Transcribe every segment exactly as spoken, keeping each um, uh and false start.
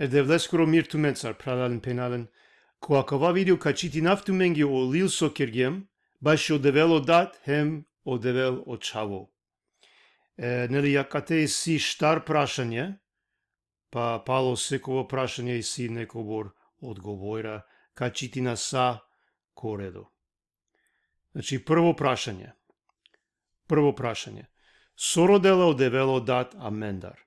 E Devleskoro mir tumencar, phralalen, phenjalen. Ko akava video ka čitinav tumenge o lil so kergjem, baši o Devel o Dat hem o Devel o Čhavo. E, neli, akate isi štar prašanje, pa palo sekova prašanje isi nekobor odgovora, ka čitina sa ko redo. Znači, prvo prašanje. Prvo prašanje. So rodela o Devel o Dat amendar?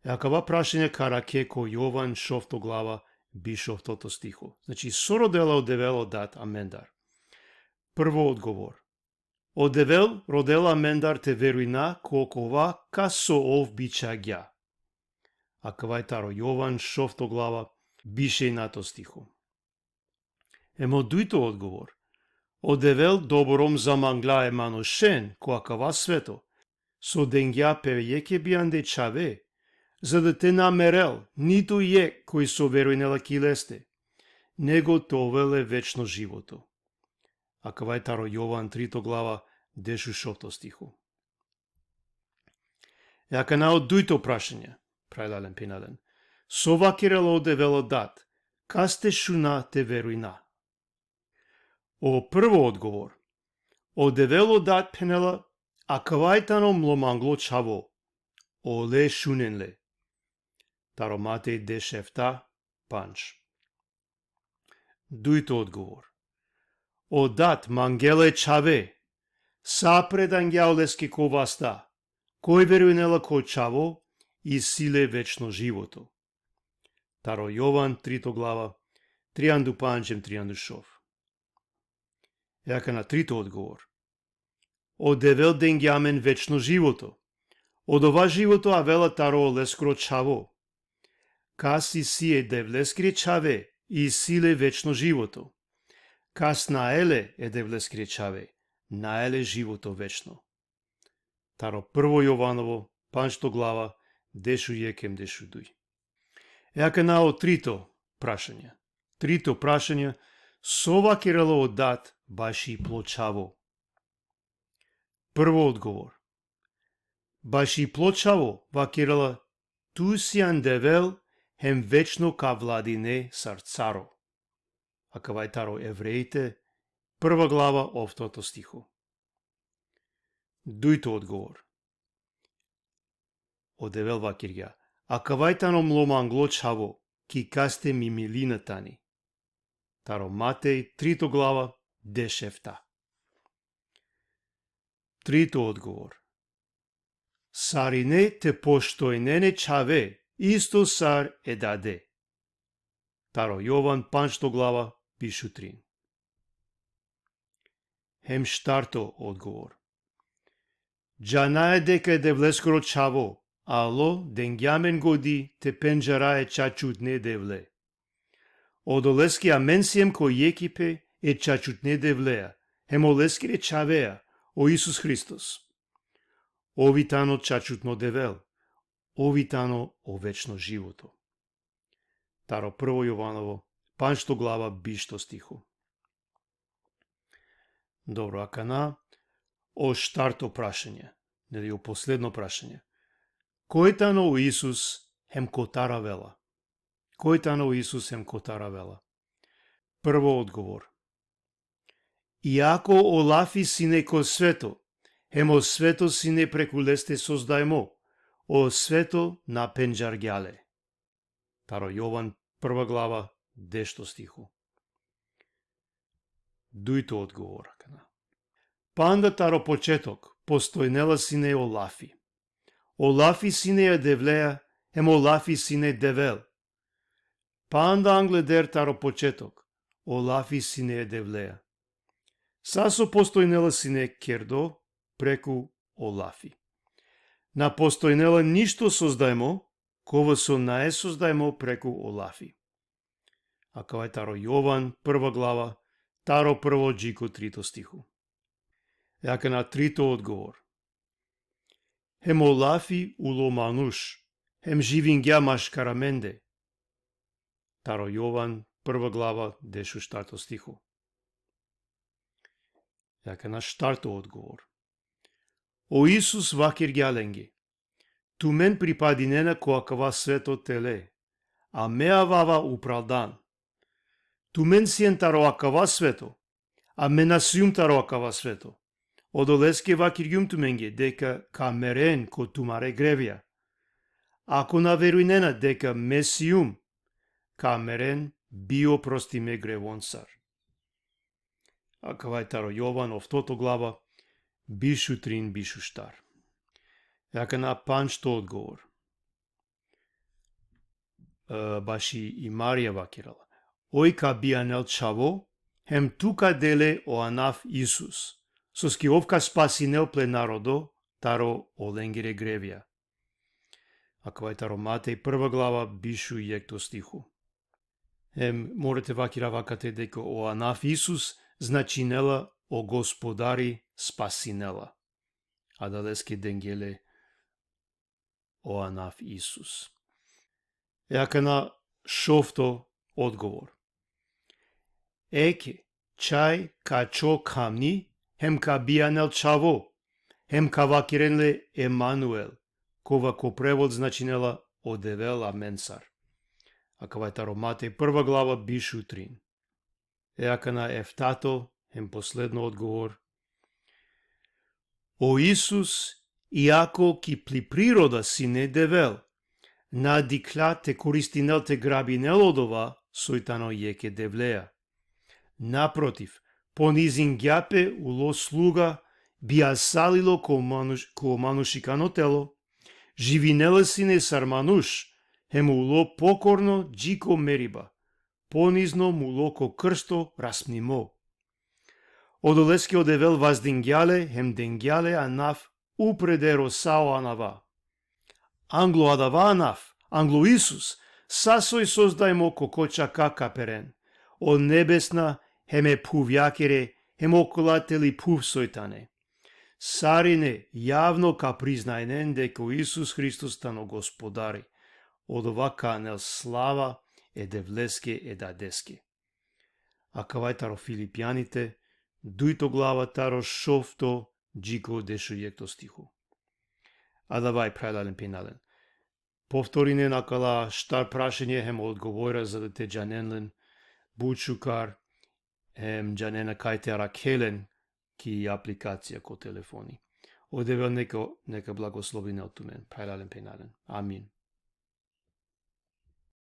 E akava prašanje ka arakhe ko Jovan šovto glava, biš šovto stiho. Znači, so rodela o Devel o Dat amendar? Prvo odgovor. O Devel rodela amendar te verujna ko kova kas so ov bičhagja. Akava i taro Jovan šovto glava, biš enjato stiho. Hem o dujto odgovor. O Devel doborom zamangla e manušen ko akava sveto, so dengja pe jekhe bijande čhave, za da te na merel niti jekh koj so verujnela ki leste, nego te ovel le večno životo. Akava i taro Jovan trito glava, dešušovto stiho. E akana o dujto prašanje, phralalen, phenjalen. So vakerela o Devel o Dat, kas te šuna te verujna? O prvo odgovor. O Devel o Dat phenela, akava i tano mlo manglo čhavo. Ole šunen le. Taro Matej dešefta, pandž. Dujto odgovor. O Dat mangela e čhave, sa predangja oleske ko vasta, koj verujnela ko Čhavo, isi le večno životo. Taro Jovan trito glava, triandu pandž hem triandu šov. E akana trito odgovor. O Devel dengja amen večno životo. Odova životo avela taro oleskoro Čhavo. Kas isi e Devleskere čhave, isi le večno životo. Kas nae le e Devleskere čhave, nae le životo večno. Taro prvo Jovanovo, pandžto glava, dešujekh hem dešuduj. E akana o trito prašanje. Trito prašanje, so vakerela o Dat baši plo Čhavo? Prvo odgovor. Baši plo Čhavo vakerela, tu sian Devel hem večno ka vladine sar caro. Akava i taro Evreite, prva glava, oftoto stiho. Dujto odgovor. O Devel vakergja, akava i tano mlo manglo Čhavo, ki kaste mi milina tani. Taro Matej, trito glava, dešefta. Trito odgovor. Sarine te poštojnen e čhave, isto sar e dade. Taro Jovan, pandžto glava, bišutrin. Hem štarto odgovor. Džanaja deka e Devleskoro Čhavo alo, dengja amen godi te pendžara e čačutne Devle. Odoleske amen siem ko jekhipe e čačutne Devlea, hem oleskere čhavea, o Isus Hristos. Ov i tano čačutno Devel, ov i tano o večno životo. Taro prvo Jovanovo, pandžto glava, bišto stiho. Dobro, akana o štarto prašanje, neli, o posledno prašanje. Koj tano o Isus hem kotar avela? Koj tano o Isus hem kotar avela? Prvo odgovor. Iako o lafi sine ko sveto, hem o sveto sine preku leste sozdajmo, o sveto na pendžargja le. Taro Jovan, prva glava, dešto stiho. Dujto odgovor akana. Panda taro početok postojnela sine o lafi. O lafi sine e Devlea, hem o lafi sine Devel. Panda angleder taro početok, o lafi sine e Devlea. Sa so postojnela sine kerdo preku o lafi. Na postojnela ništo sozdajmo, kova so nae sozdajmo preku o lafi. Akava i taro Jovan, prva glava, taro prvo dži ko trito stiho. E akana trito odgovor. Hem o lafi ulo manuš, hem živingja maškar amende. Taro Jovan, prva glava, dešuštarto stiho. E akana štarto odgovor. O Isus vakergja lenge: Tumen pripadinena ko akava sveto tele, a me avava upraldan. Tumen sien taro akava sveto, a me na sium taro akava sveto. Odoleske vakirgjum tumenge deka ka meren ko tumare grevja. Ako na verujnena deka me sium, ka meren bi o prostime grevonsar. Akava i taro Jovan oftoto glava, biš u trin, biš u štar. Akana pandžto odgovor. E, baši i Marija vakirela: Oj ka bijanel čhavo, hem tu ka dele o anav Isus, soske ov ka spasinel ple narodo taro olengere grevja. Akava i taro Matej prva glava, biš u jekhto stiho. Hem mora te vakirav akate deka o anav Isus značinela o Gospodari spasinela. Adaleske dengje le o anav Isus. E akana šovto odgovor. Eke, čhaj ka ačhol khamni, hem ka bijanel čhavo, hem ka vakiren le Emanuel, kova ko prevod značinela o Devel amensar. Akava i taro Matej prva glava, biš u trin. E akana eftato hem posledno odgovor. O Isus, iako ki pli priroda sine Devel, na dikhlja te koristinel te grabinel odova soj tano jekh e Devleja. Naprotiv, ponizingja pe, ulo sluga, bijasalilo ko manuš-, ko manušikano telo, živinela sine sar manuš, hem ulo pokorno dži ko meriba, ponizno hem ulo ko krsto raspnimo. Odoleske o Devel vazdingja le hem dengja le anav upredero sa o anava. Anglo adava anav, anglo Isus, sa soj sozdajmo ko kočaka ka peren, o nebesna hem e phuvjakere, hem okola teli phuv soj tane. Sarine javno ka priznajnen deka o Isus Hristos tano Gospodari, odova ka anel slava e Devleske e Dadeske. Akava i taro Filipijanite, dujto glava, taro šovto dži ko dešujekhto stiho. Adava i, phralalen phenjalen. Povtorinen akala štar prašanje hem odgovora, za da te džanen len but šukar, hem džanena kaj te arakhel len ki aplikacija ko telefoni. O Devel neka, neka blagoslovinel tumen, phralalen phenjalen. Amin.